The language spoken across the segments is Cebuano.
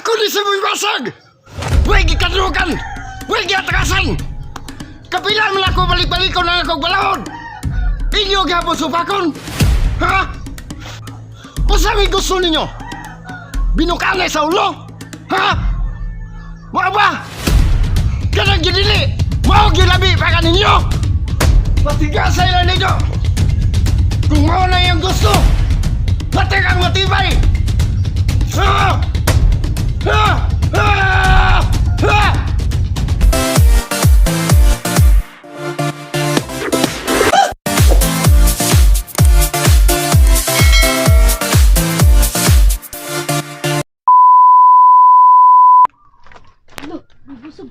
Ako ni si Boy Basag! Huwag gikadlukan! Huwag giatrasan! Kapila man ako balik-balikon ang akong balahon! Inyo gihapon supakon! Ha? Unsa may gusto ninyo? Binukanay sa ulo? Ha? Mao ba? Kanang gidili! Mao gilabi pa kaninyo! Patigasay lang ninyo! Kung mao na iyong gusto, patik ang matibay! Ha! Ha! Ha! Ha! Ano? Busog.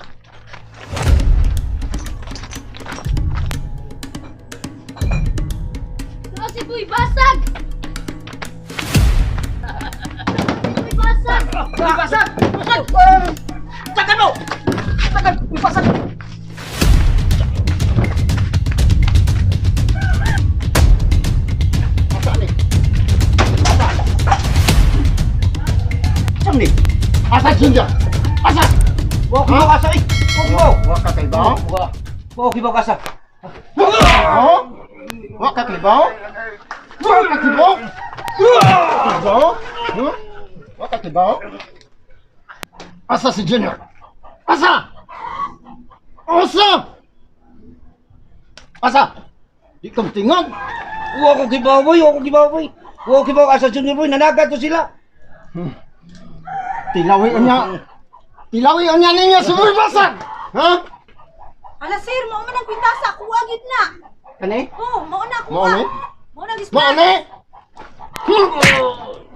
Ano si Boy Basag? Boy Basag! Uy, basag! Basag! Takan mo! Takan! Uy, basag! Asa ni? Saan ni? Asa Junior? Asa? Wa ko asa eh! Wa ko! Wa ka kay bao? Wa ko kibaw asa. Ha? Wa ka kay bao? Wa ka kay bao? Bao? Huh? Wa ka kay bao? Asa si Junior? Asa? Asa? Asa? Di kong tingog. Wa ko kibaw boy, wa ko kibaw boy. Wa ko kibaw asa junior boy, nanaga to sila. Tilawi niya. Tilawi niya ninyo si Boy Basag. Ha? Ala sir, mao man ang kwintasa, kuha gid na. Kani? Oh, mao na kuha. Mao ni? Mao na gispa. Mao ni?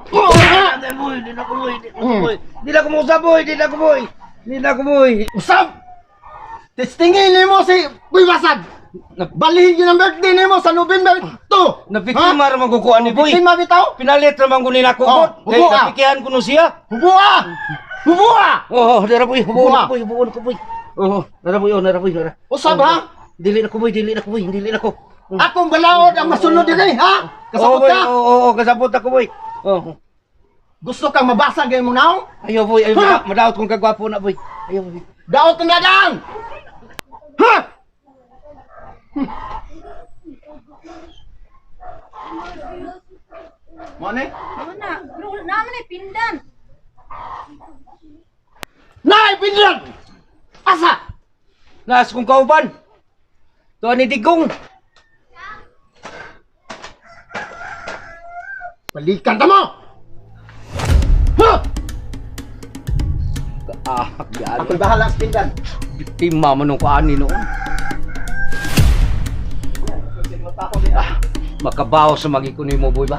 Mao na! Di boy, di na ko boy, di na ko boy. Di na ko mo boy, di na ko boy. Di na ko boy. Usab! Testingin nimo si Boy Basag! Balihin yun ang birthday nimo sa November 2! Nabiktima ra man ko kuan ni boy. Biktima bitaw? Pinalit ra man ko nila ko. Oh, Kay hubo ka. napikihan ko no siya. Hubua! Hubua! Oh, dara boy, hubuon Hubo ko boy, hubuon ko boy. Oh, dara boy, oh, dara boy, dara. Usab ha? Dili na ko boy, dili na ko boy, dili na ko. Akong balaod ang masunod diri ha? Kasabot Oh, boy, ka? Oo, oo, kasabot ako boy. Oh. Gusto kang mabasag ang imong naong? Ayo boy, ayo Ha? madaot kong kagwapo na boy. Ayo boy. Daot na daan! Ha? Mo ni? Mao na. Pero naman ay pindan. Nay pindan! Asa? Naas kong kauban. Tuan ni Digong. Balikan ta mo! Ha? Ah, yan. Ako'y bahala sa pindan. Biktima man nung kaani noon. Ah, makabaw sa magikunin mo boy ba?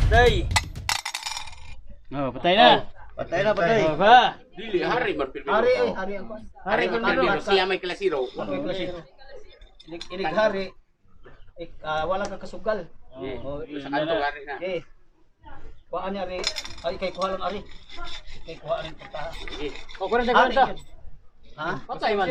Patay. Oh, patay na. Patay na, patay. Oh, ba? Dili, hari man pilbiro. Hari ay hari ang kwan. Hari man pilbiro. Siya may klasiro. Inig inig hari. Ik, wala ka kasugal. Oh, sa kanto hari na. Eh. Kuhaan niya ari. Ay kay kuha lang ari. Kay kuha rin pagtaha. Oh, 40 Hari 40. yun. Ha? Patay man.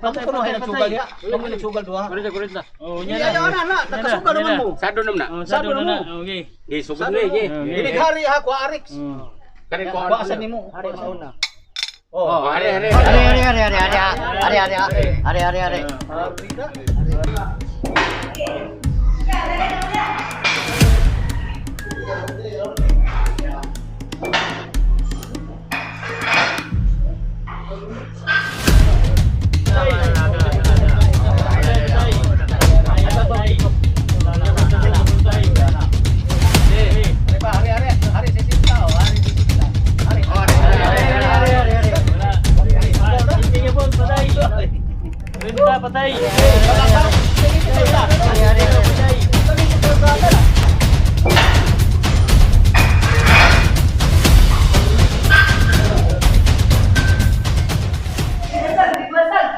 Patay ko no nagsugal ya. Kamo nagsugal duha. 40 40. Oh, nya Iya na. na na nakasugal naman mo. Sado nam na. Oh, sado na na. Okay. Gi sugod ni gi. Inig hari ha kuha arix. Oh. Kani ko. Kuha asa nimo. Hari mauna. Oh, Oh. hari hari. Hari hari hari hari hari hari hari hari hari. Hari ka. Hari pa hari hari hari sisinta oh hari sisinta. Hari. Hari hari hari. Hindi nga po, patay. Renta patay.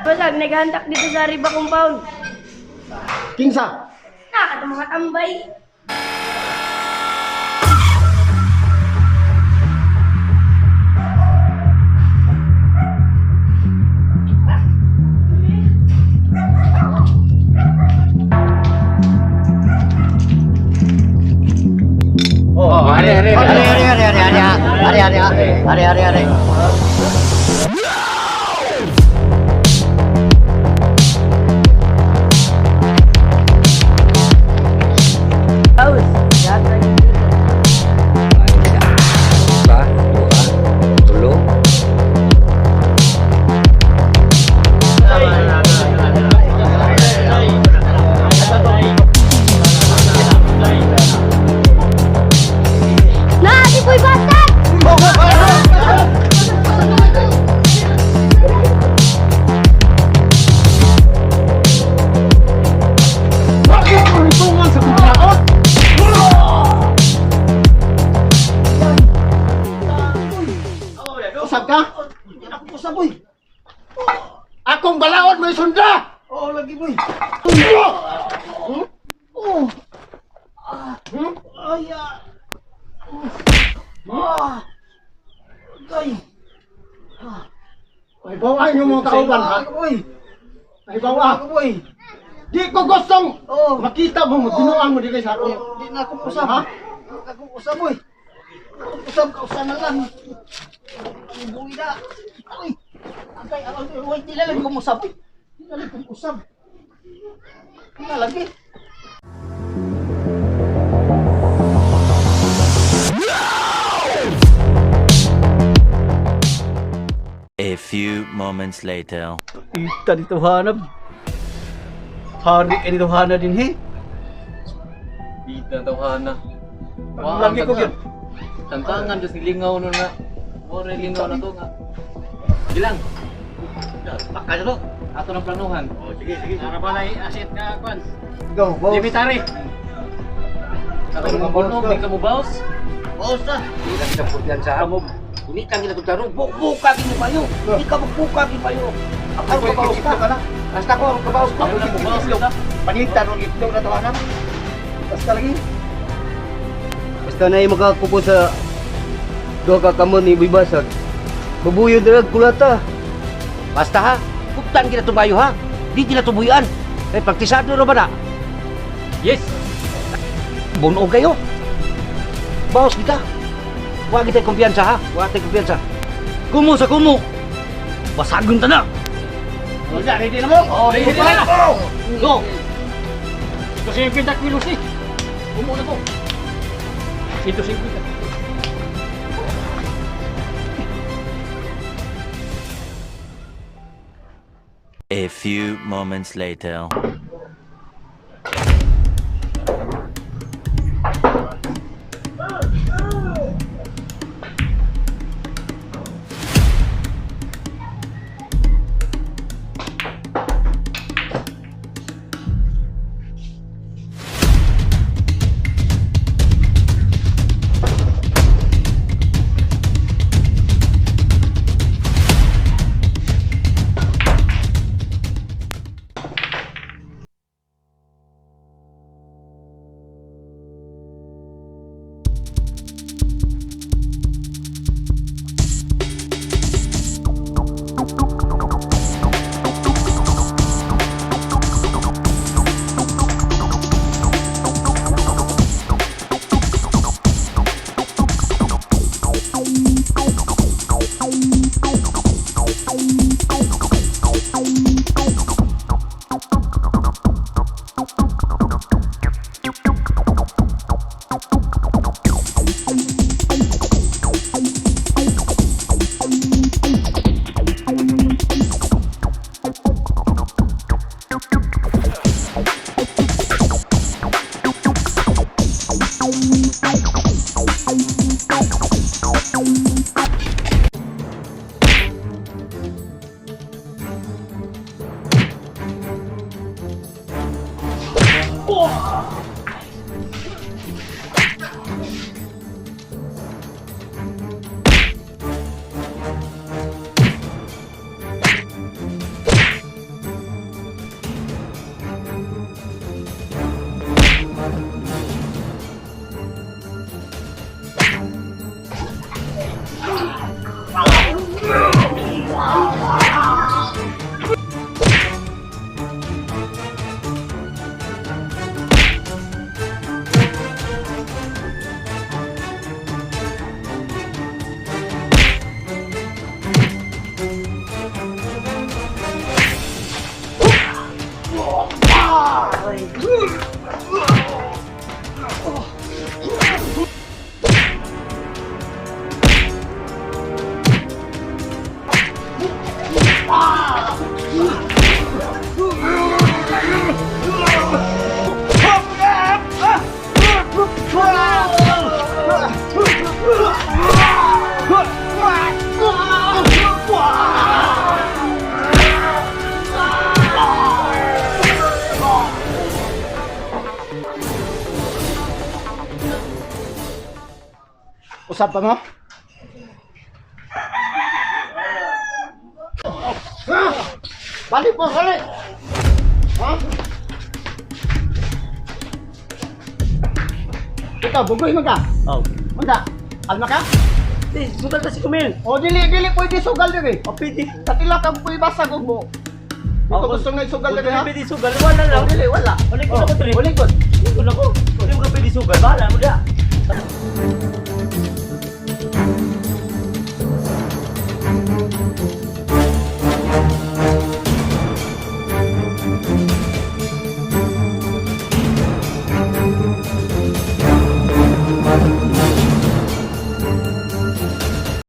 Basag, naghantak dito sa Riba Compound. Kinsa? Nakakata mga tambay. Oh, ari ari Ari ari ari ari ari ari ari ari ari ari. Paus. Yata dito. Ba, dua, tulo. Na, di ko'y basag! Bakit mo hitungan sa kumaot? Usab ka? Ako usab boy. Akong balaod may sunda! Oo lagi boy. Hmm? Oh. Hmm? Ay ah. Ah. Ay. Ay, bawa yung mga kauban, ha? Boy. Ay, bawa. Ako boy. Di ko gustong Oo. makita mo, magbinuang mo dito sa ako. Di na ako usab. Ha? Di na ako usab boy. Ako usab kausa na lang. Ang buwi na. Ay. Agay, agay, uy, di na lang ko musab. Uy. Di na lang ko usab. Di na lagi. A few moments later. Ita dito hanap. Hari ka dito hana din he. Bida tawhana. Lagi ko gyud. Tantangan just lingaw no na. Ore lingaw na to nga. Gilang. Baka to. Ato ng planuhan. Oh, sige, sige. Para ba na asit na kwan? Go, boss. Jimmy Tari. Ako mo bono, di ka mo baos. Baos na. Hindi lang kita kumpiyansa. Hindi kang kita kumpiyansa. Bukbuka gini payo. Hindi ka bukbuka gini payo. Ako Ako kabaos ka ka. na. Basta ko ang kabaos ka. Ako lang mo baos ka. Panitan ng itlog na tawanan. Basta lagi. Basta na yung makakupo sa duha ka kamot ni Bibasag. Babuyo drag kulata. Basta ha. Buktan kita tumayo ha. Di kita tumuyan. Eh, praktisado na ba na? Yes. Bunog kayo. Baos kita. Huwag kita kumpiyansa ha. Huwag tayo kumpiyansa. Kumo sa kumo. Basagon ta na. Wala, ready na mo? Oh, ready na. Go. 150 kilos eh. Umuuna ko. 150. A few moments later. Usab pa mo? Ha? Balik mo, balik! Ha? Ikaw, bugoy man ka. Oh. Manda, kalma ka? Eh, sugal ta si Kumil. O dili, dili pwede sugal diri. O, pwede. Katila kang pwede basag og mo. Dito gusto nga sugal diri ha? Pwede sugal. Wala lang. O, dili, wala. Ulikod ako, Tre. Ulikod. Ulikod ako. Hindi mo ka pwede sugal. Bahala mo da.